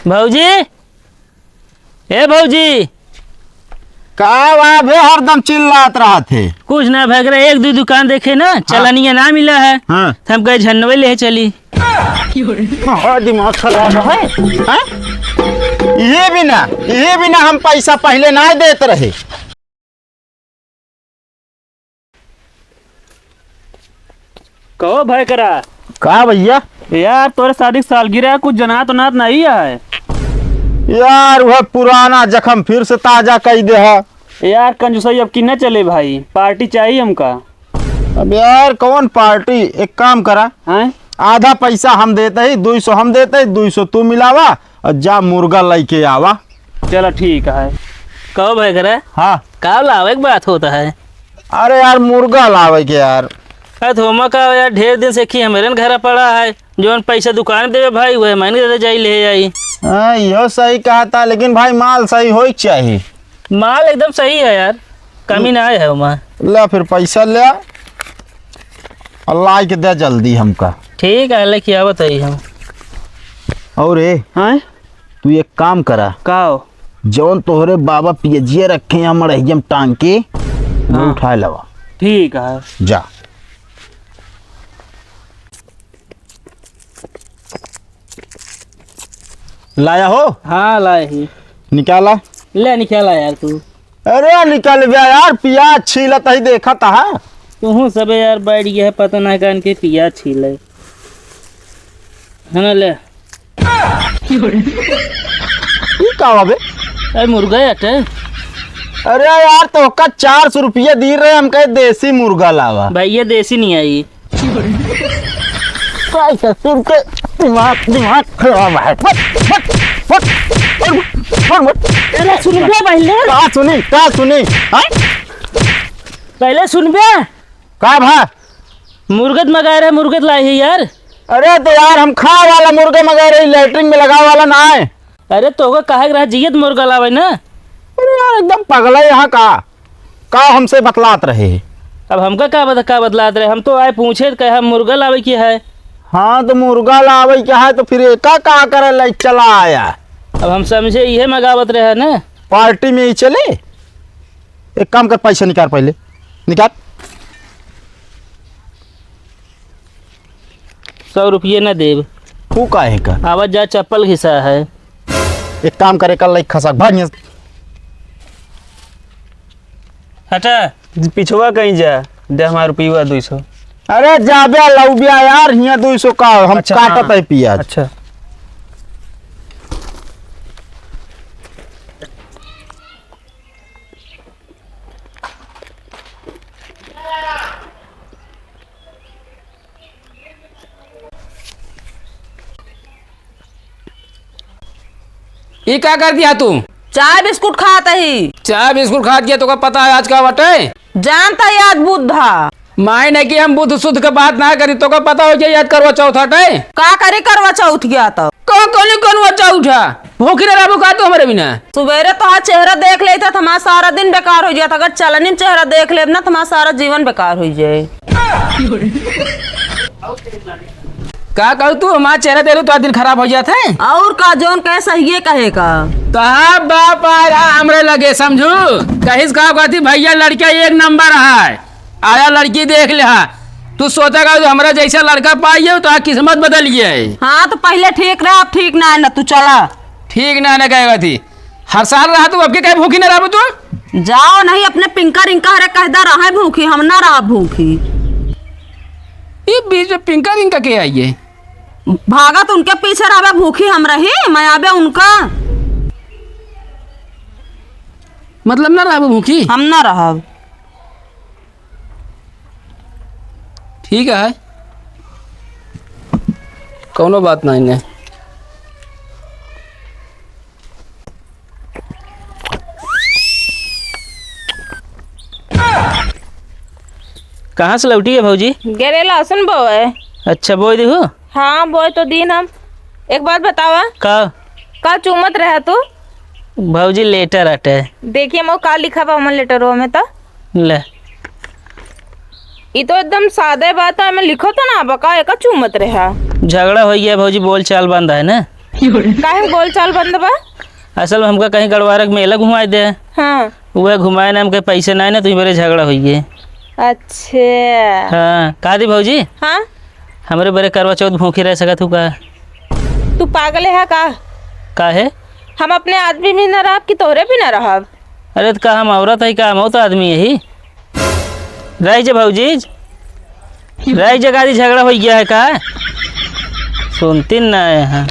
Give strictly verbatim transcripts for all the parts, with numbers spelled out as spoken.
भौजी, ए भौजी। का बा बे, हरदम चिल्लात रहत है? कुछ ना भैगरा, एक दुइ दुकान देखे ना, हाँ। चलनिया ना मिला है। हाँ। तो हम कहे झन्नवे ले चली। हाँ, दिमाग खराब है, हाँ? ये भी ना, ये भी ना हम पैसा पहिले ना देत रहे। कहो भैगरा। का भैया? यार, तोरे शादी के सालगिरह है, कुछ जनात उनात नहीं है? यार, वह पुराना जख्म फिर से ताजा कई दे है। यार, कंजूसई अब की न चले भाई, पार्टी चाहिए हमका। अब यार, कौन पार्टी? एक काम करा, हैं? आधा पैसा हम देते ही, दुई सौ हम देते ही, दुई सौ तू मिलावा, और जा मुर्गा लइके आवा। चला ठीक है। कहो भैगरा। हाँ। का लावे के बात होता है? अरे यार, मुर्गा लावे के यार। अरे तो ओमा का यार, ढेर दिन से खी हमरे न घरा पड़ा है, जौन पैसा दुकान में देवे भाई, वह मैंने देते जाई ले आई। हाँ, यो सही कहा था, लेकिन भाई माल सही होई के चाहिए। माल एकदम सही है यार, कमी ना है ओमा। ला फिर पैसा ले आ, और लाई के दे जल्दी हमका। ठीक है, लेके आवत है हम। और ए, हाँ? तू एक काम करा। का हो? जौन तोहरे बाबा पियजिया रखे हैं मड़हिया में टांग के, वो हाँ। उठा लवा। ठीक है। जा। लाया हो? हाँ, लाए ही। निकाला। ले, निकाला यार तू। अरे, निकल गया यार, पियाज छीलत ही देखत हा। तुहूँ सबे यार बैठ गया है, पता ना कान के पियाज छीले। है ना, ले। ई का बा बे? अरे, मुर्गा है अटे। अरे यार, तोहका चार सौ रुपया दी रहे, हम कहे देसी मुर्गा लावा। भाई, ये देसी नहीं आई। काय ससुर के दिमाग, दिमाग खराब है। फट, फट, फट, फट, फट, फट। अरे सुनबे पहले। का सुनी, का सुनी? हाँ? पहले सुनबे। का भा? मुर्गत मगाए रहे, मुर्गत लाए है यार। अरे तो यार, हम खाए वाला मुर्गा मगाए रहे, लैट्रिन में लगावे वाला ना है। अरे तोहका काहे के रहा, जियत मुर्गा लावे ना। अरे यार, एकदम पगला है यहाँ का। का हमसे बतलात रहे? अब हमका का बत-, का बतलात रहे? हम तो आए पूछे त कहे हम मुर्गा लावे के है। हाँ, तो मुर्गा लावे के है, तो फिर एका का करे ले चला आया? अब हम समझे इहे मगावत रहे ना। पार्टी में ही चले। एक काम कर, पैसा निकाल पहले, निकाल। सौ रुपये न देब। तू काहे का? आवाज जा, चप्पल घिसा है। एक काम करे, कल लाइक खसा भाग यहाँ से। हटा। पिछवा कहीं जा, दे हमार रुपया दुई सौ। अरे जाबे लौबिया यार, हियाँ दुई सौ का, हम अच्छा, काटत हाँ। है पियाज। अच्छा। ई का कर दिया तू? चाय बिस्कुट खात ही। चाय बिस्कुट खात किया, तोका पता है आज का बाटे? जानता है आज बुद्धा। माई ने कि हम बुद्ध शुद्ध के बात ना करी, तोका पता हो जाए आज करवा चौथ हटे। का करी करवा चौथ गया तो? का करी करवा चौथ है? भूखी ना रहबू का तू हमरे बिना? सुबेरे तोहार चेहरा देख लेता त हमार सारा दिन बेकार होइ जात। अगर चलनी में चेहरा देख लेब ना त हमार सारा जीवन बेकार होइ जाए। का कहू तू, हमार चेहरा देख लू तो दिन खराब होइ जात है। और का, जौन कहे सहिए कहे का। तोहार बाप आया हमरे लगे समझू, कहिस का कहती भैया लड़का एक नंबर है। आया लड़की देख ले हा। तू सोचा का हमरा जैसा लड़का पाई है तो किस्मत बदल गया है। हाँ तो पहले ठीक रहा, अब ठीक ना है ना, तू चला। ठीक ना है ना कहेगा थी। हर साल रहा तू, अब के कहे भूखी ना रहा तू? जाओ नहीं अपने पिंका रिंका हरे कहदा रहा भूखी, हम ना रहा भूखी। ये बीच में पिंका रिंका के आई है? भागत उनके पीछे रहबे भूखी हम रही, मैं आबे उनका। मतलब ना रहबे भूखी? हम ना रहब। ठीक है, कौनो बात नहीं ने। कहाँ से लौटी है भौजी? गेरे लहसुन बोए। अच्छा, बोए दिहु? हाँ, बोए तो दीन हम। एक बात बतावा। का? का चूमत रहा तू? भौजी, लेटर अटे। देखिए, मो का लिखा बा हमन लेटरवा में तो। ले। ई तो एकदम सादे बात है, में लिखो तो ना बा का, एका चूमत रहा। झगड़ा हो गया भौजी, बोल चाल बंद है ना। काहे बोल चाल बंद बा? असल में हमका कहीं गड़वारा के मेला घुमाए दे। हाँ। उहे घुमाए ना, हमके पैसे नाहीं ना, तुहीं बरे झगड़ा होइए। अच्छा। हाँ, का दी भौजी? हाँ? हमरे बरे करवा चौथ भूखी रह सकत हूँ का? तू पागल है का? काहे? हम अपने आदमी भी ना रहब कि तोहरे भी ना रहब? अरे त का हम औरत है का? हम तो आदमी यही। रह जे भौजी, रह जे, गाड़ी झगड़ा हो गया है का? सुनती ना है। हाँ।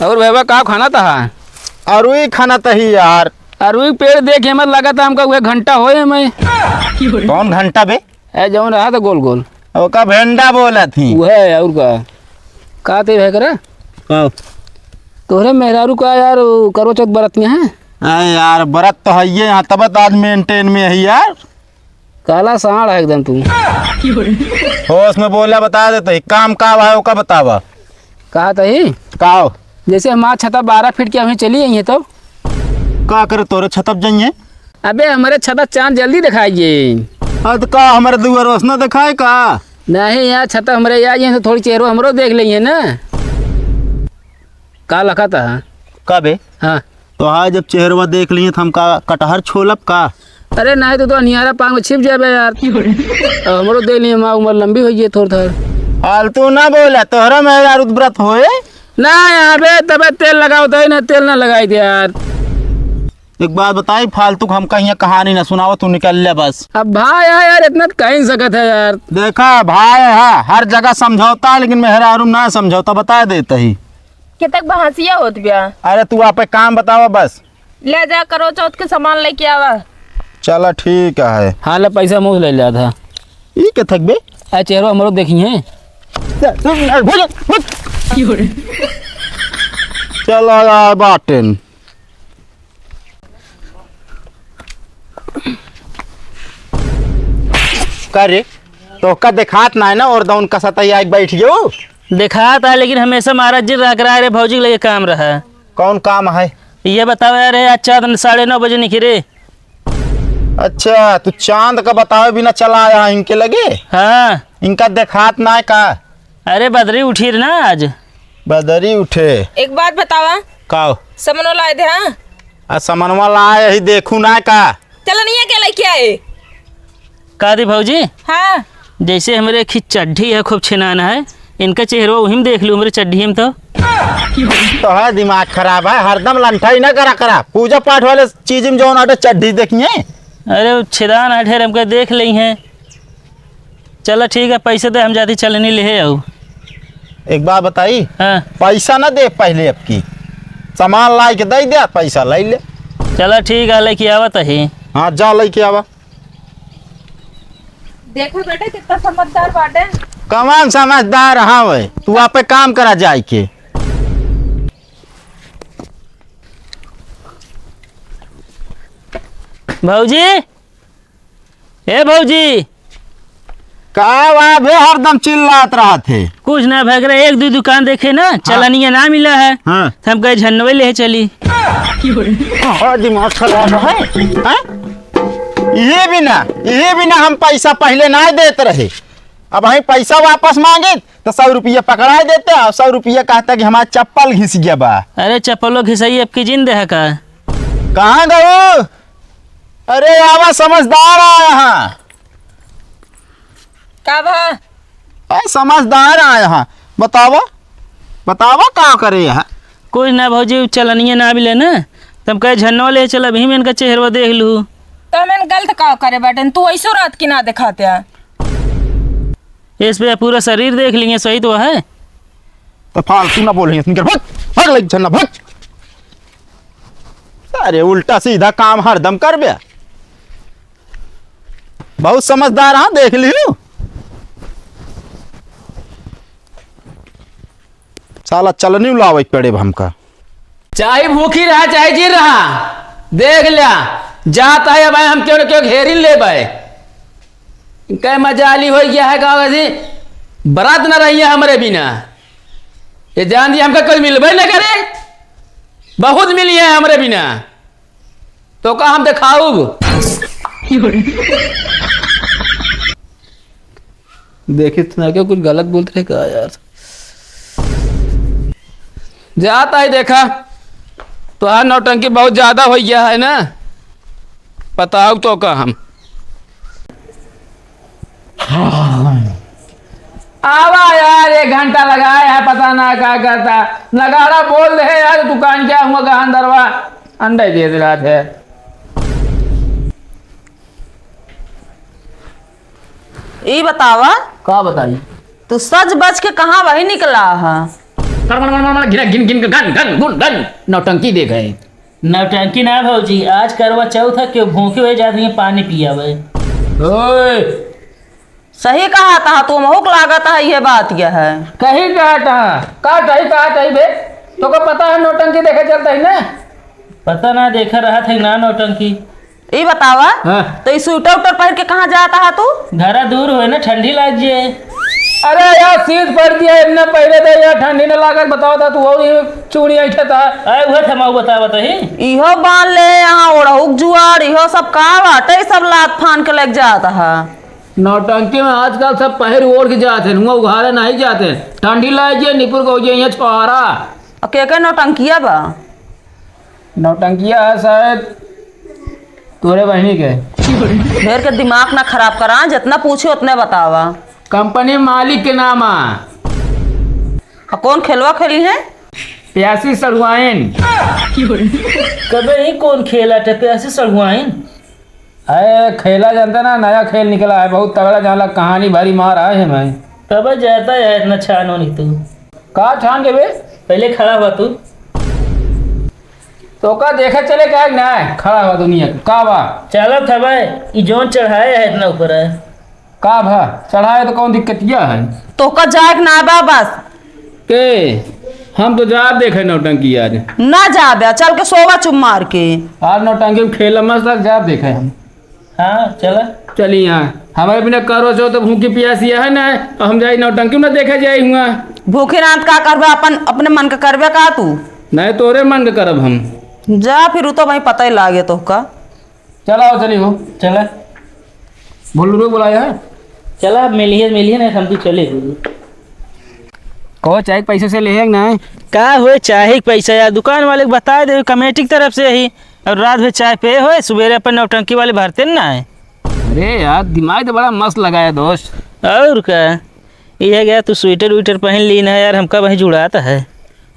और भैया का खाना था? अरुई खाना तही यार। अरुई पेड़ देखे मत लगा था हमका, वह घंटा होए मैं। कौन घंटा बे? ए, जौन रहा था गोल गोल। ओका भेंडा बोलत ही। वह है, और का? का ते है करा? का? तोहरे मेहरारू का यार, उ करवा चौथ बरत में है? अरे यार, बरत तो है ये, यहाँ तब तो आज maintain में है यार। काला साँड़ है एकदम तू। होश में बोला, बता देते ही। काम का है, ओका बतावा। कहा तही? का हो? जैसे हमार छता बारह फीट के अभी चली आई है तो? का करे तोरे छतप जाइए? अबे, हमरे छता चाँद जल्दी दिखाइए। अरे, तो का हमरे दुआर रोशना दिखाए का? नहीं यार, छता हमरे यार, ये तो थोड़ी चेहरो हमरो देख लेइए ना। का लखा था? का बे? हाँ। तो हाँ, जब चेहरवा देख लिए, तो हम का कटहर छोलब का? अरे नहीं, तू तो अनियारा पाँव में छिप जाबे यार। अब हमरो देख लिए, हमार उम्र लंबी हो गई थोड़ थोड़। फालतू ना बोला, तोहरा मेहरारू व्रत होए? ना, यहाँ बे, तबे तेल लगाओ, तो ही ना, तेल ना लगाई दे यार। एक बात बताई, फालतू को हमका हियाँ कहानी ना सुनावा, तू निकल ले बस। अब भाई है यार, इतना तो कह ही सकत है यार। देखा, भाई है, हर जगह समझौता है, लेकिन मेहरारू ना समझौता, बता देते ही। के तक बहसिया होत बिया? अरे, तू आप एक काम बतावा बस। ले जा, करवा चौथ के सामान लेके आवा। चला, ठीक है। हाँ, ले, पैसा मुँह ले लिया था। ई के थक बे? आ चेहरो हमरो देखी है। चल, चल, चल, भोज, भोज। चला यार, बाटेन। का रे, तोहका देखात ना है ना, और दौन का सतही आके बैठ गयो? देखात है, लेकिन हमेशा महाराज जी रह करा रे, भौजी के लगे काम रहा। कौन काम है? ये बताओ यार, आज चाँद साढ़े नौ बजे निकले। अच्छा, तू चाँद का बतावे बिना चला आया है इनके लगे? हाँ। इनका देखात ना है का? अरे, बदरी उठी ना आज। बदरी उठे। एक बात बतावा। का हो? समनवा लाए दे, हाँ? आ, समनवा लाए ही, देखू ना का? चला नहीं है, क्या लेके आए? का दी भौजी? हाँ। जैसे हमरे खी चड्ढी है, खूब छिनान है, इनका चेहरवा वही में देख लू, हमरे चड्ढी में तो। तो है दिमाग खराब है, हरदम लंठाई ना करा करा। पूजा पाठ वाले चीज में जौन आटे चड्ढी देखिए। अरे, वो छिदान है ढेर, हमका देख लेई हैं। चला ठीक है, पैसे दे, हम जाती चलनी लेहे आऊ। एक बात बताई, हाँ। पैसा ना दे पहले, अब की सामान लाई के दे दे, पैसा लाई ले। चला ठीक है, लेके आवा तही। हाँ, जा लेके आवा। देखो बेटे, कितना समझदार बाटे। कमान समझदार, हाँ वे, तू आपे काम करा जाए के। भौजी, ए भौजी। का बा बे, हरदम चिल्लात रहत है? कुछ ना भगरे, एक दो दुकान देखे ना, हाँ। चलनिया ना मिला है। हाँ। तो हम कहे झन्नवे ले चली। हाँ, दिमाग खराब है। हाँ? ये भी ना, ये भी ना हम पैसा पहले ना देत रहे। अब हम पैसा वापस मांगे तो सौ रुपया पकड़ा देते और सौ रुपया कहता कि हमारा चप्पल घिस गया बा। अरे चप्पलो घिसाई अब की जिन देहा का? कहाँ गऊ? अरे आवा, समझदार आया हाँ। का भा? ए, समझदार आया हाँ। बतावा, बतावा का करे यहाँ? कुछ ना भौजी, उ चलनिया ना मिले ना, तब कहे झन्नो ले चल, अभी में इनका चेहरवा देख लू। तो हमें गलत का करे बाटन, तू ऐसो रात की ना दिखाते हैं। इस पे पूरा शरीर देख लिए, सही तो है। तो फालतू ना बोले, निकल, भाग, भाग ले झन्ना, भाग। अरे उल्टा सीधा काम हरदम करबे। बहुत समझदार, हाँ, देख लियो। साला चलनी उलावे के पड़े हमका। चाहे भूखी रहा, चाहे जी रहा, देख लिया, जाता है भाई, हम क्यों न क्यों घेरी ले भाई। कह मजाली हो गया है, गाँव ऐसी बरात न रही है हमरे बिना। ये जान दिया, हमका कोई मिलबे न करे, बहुत मिली है हमरे बिना। तो का हम देखाउब? देखित ना, क्यों कुछ गलत बोलत रहे का यार? जात ही देखा, तोहार नौटंकी बहुत ज्यादा होइ गया है ना, बताउब तोका हम। आवा यार, एक घंटा लगाए है, पता ना का करता। नगाड़ा बोल दे यार, दुकान क्या हुआ, कहाँ अंदरवा अंडे दे दे रहा है। ई बतावा, का बताई? तू सज बज के कहाँ वही निकला है? कर, कर, कर, कर, कर, घिन, घिन, घिन, घन, घन, घुन, घन, नौटंकी देख है। नौटंकी ना भौजी, आज करवा चौथ है, क्यों भूखे हुए जात रही पानी पियावे। ओए! सही कहा था तू, महूक लागत है, ये बात यह है। कही कहा था, का कही कहा कही बे? तोका पता है नौटंकी देखे चलता है ना? पता ना, देखा रहा था ना नौटंकी। ई बतावा, हाँ। तो ई स्वेटर उटर पहिर के कहाँ जात हा तू? घरा दूर होए ना, ठंडी लाग जाए। अरे यार, शीत पड़ दिया, इतना पहले तो यार ठंडी न लागत, बतावा था तू और ये चूड़ी ऐठा था। अरे उहे थमाऊ बतावा तो ही। इहो बांध ले, यहाँ ओढ़ौक जुआर, इहो सब का बाटे, सब लात फान के लग जात हा। नौटंकी में आजकल सब पहिर ओढ़ के जात हैं, हुआँ उघारे नहीं जात हैं। ठंडी लाग जाए, निपुर को हो जाए यहाँ छुहारा। अ, के के नौटंकिया बा? नौटंकिया है शायद तोरे बहिनी के। ढेर के दिमाग ना खराब करा, जितना पूछे उतने बतावा। कंपनी मालिक के नाम आ। आ कौन खेलवा खेली है? प्यासी सड़ुआइन। कबे ही कौन खेला टे प्यासी सड़ुआइन? अरे खेला जानता ना, नया खेल निकला है, बहुत तगड़ा, जहाँ लग कहानी भारी मार आए हैं मैं। तबे जाता है इतना छान होनी तू। का छान के बे? पहले खड़ा हुआ तू। तो का देखे चले का ना? खड़ा हुआ दुनिया के। का बा? चलत हवे, ई जौन चढ़ाए है इतना ऊपर है। का भा? चढ़ाए तो कौन दिक्कतिया है? तोका जाए के ना बा बस। के? हम तो जाब देखे नौटंकी आज। ना जाबे, चल के सोवा चुप मार के। आज नौटंकी में खेल मस्त, आज जाब देखे हम। हाँ, चला। चली यहाँ। हमारे बिना करवा चौथ तो भूखी पियासी है ना, और हम जाई नौटंकी में ना देखे जाई हुआ। भूखी रात का करबे, अपन, अपने मन का करबे का तू? नहीं, तोरे मन का करब हम। जा फिर, उ तो भाई पता ही लागे तोहका। चला आओ, चली हो। चला। भुल्लू को बुलाया है? चला, अब मिलिए, मिलिए ना, हम तो चले। कहो, चाय के पैसे से ले है कि नहीं? का होए चाय के पैसा यार, दुकान वाले को बता दे, कमेटी की तरफ से ही। और रात भर चाय पे होए, सुबेरे अपन नौटंकी वाले भरते ना है। अरे यार, दिमाग तो बड़ा मस्त लगाया दोस्त। और का? ये गया, तू स्वेटर वेटर पहन ली ना यार, हमका वहीं जुड़ाता है।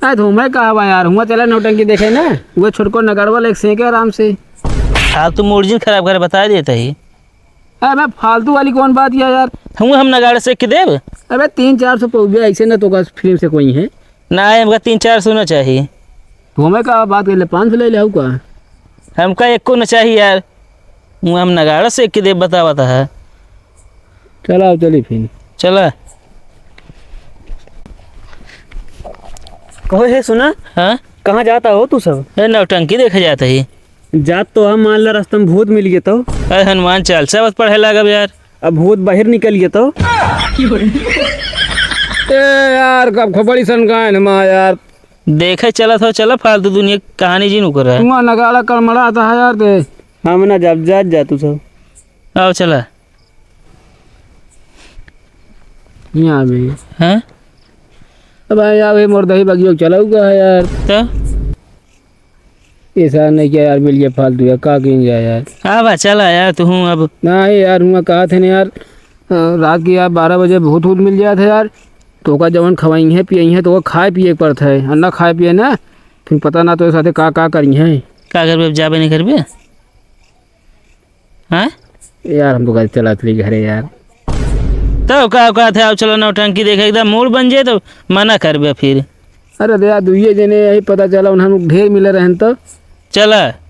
अरे तो मैं कहा बा यार, हुआ चला नौटंकी देखे ना, वो छोटको नगाड़वा लेके सेके आराम से। फालतू मूड जिन खराब करे, बता देता ही। अबे फालतू वाली कौन बात है यार? हुआ हम नगाड़े से के देब? अबे तीन चार सौ पउबे ऐसे ना तो का फिल्म से कोई है? ना, हमका तीन चार सौ ना चाहिए। तो हमें का बात कर ले, पाँच सौ ले ले, आऊ का? हमका एको ना चाहिए यार। हुआ हम नगाड़ा से के देब, बतावत है। चला, आओ, चली फिर। चला। कहो, हे सुना। हाँ? कहाँ जाता हो तू सब? ए, नौटंकी देखे जाता ही। जात तो हम मान ला, रास्ता में भूत मिल गए तो। अरे, हनुमान चालीसा बस पढ़े लागब यार। अब भूत बाहर निकल गए तो। ए यार, कब खोपड़ी सन गायन मा यार। देखे चलत हो, चला, फालतू दुनिया की कहानी जिन उकर रहा है। तुआ नगाड़ा कड़मड़ाता है यार ते। हम ना जाब, जात जा तू सब। आओ, चला। यहाँ भी। हाँ? अब आए, आओ, ये मोर दही बगियो चलाऊ का है यार। तो? ऐसा नहीं क्या यार, मिल गया फालतू यार, का किन जाए यार। हाँ बा, चला यार, तू हूँ अब। नहीं यार, हुआ कहा थे ना यार, अ, रात के यार बारह बजे भूत वूत मिल जात है यार, तो ओका जवन खवाई है, पियई है, तो ओका खाए पिए के पड़त है, और ना खाए पिए ना, फिर पता ना तो साथे का, का करी है। का करबे, अब जाबे नहीं करबे? हाँ? यार, हम तो घर चला चली घरे यार। तो का, का थे, आओ चलो नौटंकी देखे, एकदम मूड बन जाए तो मना करबे फिर। अरे तो यार, दुइये जने यही पता चला, उन्हें ढेर मिले रहन तो। चला।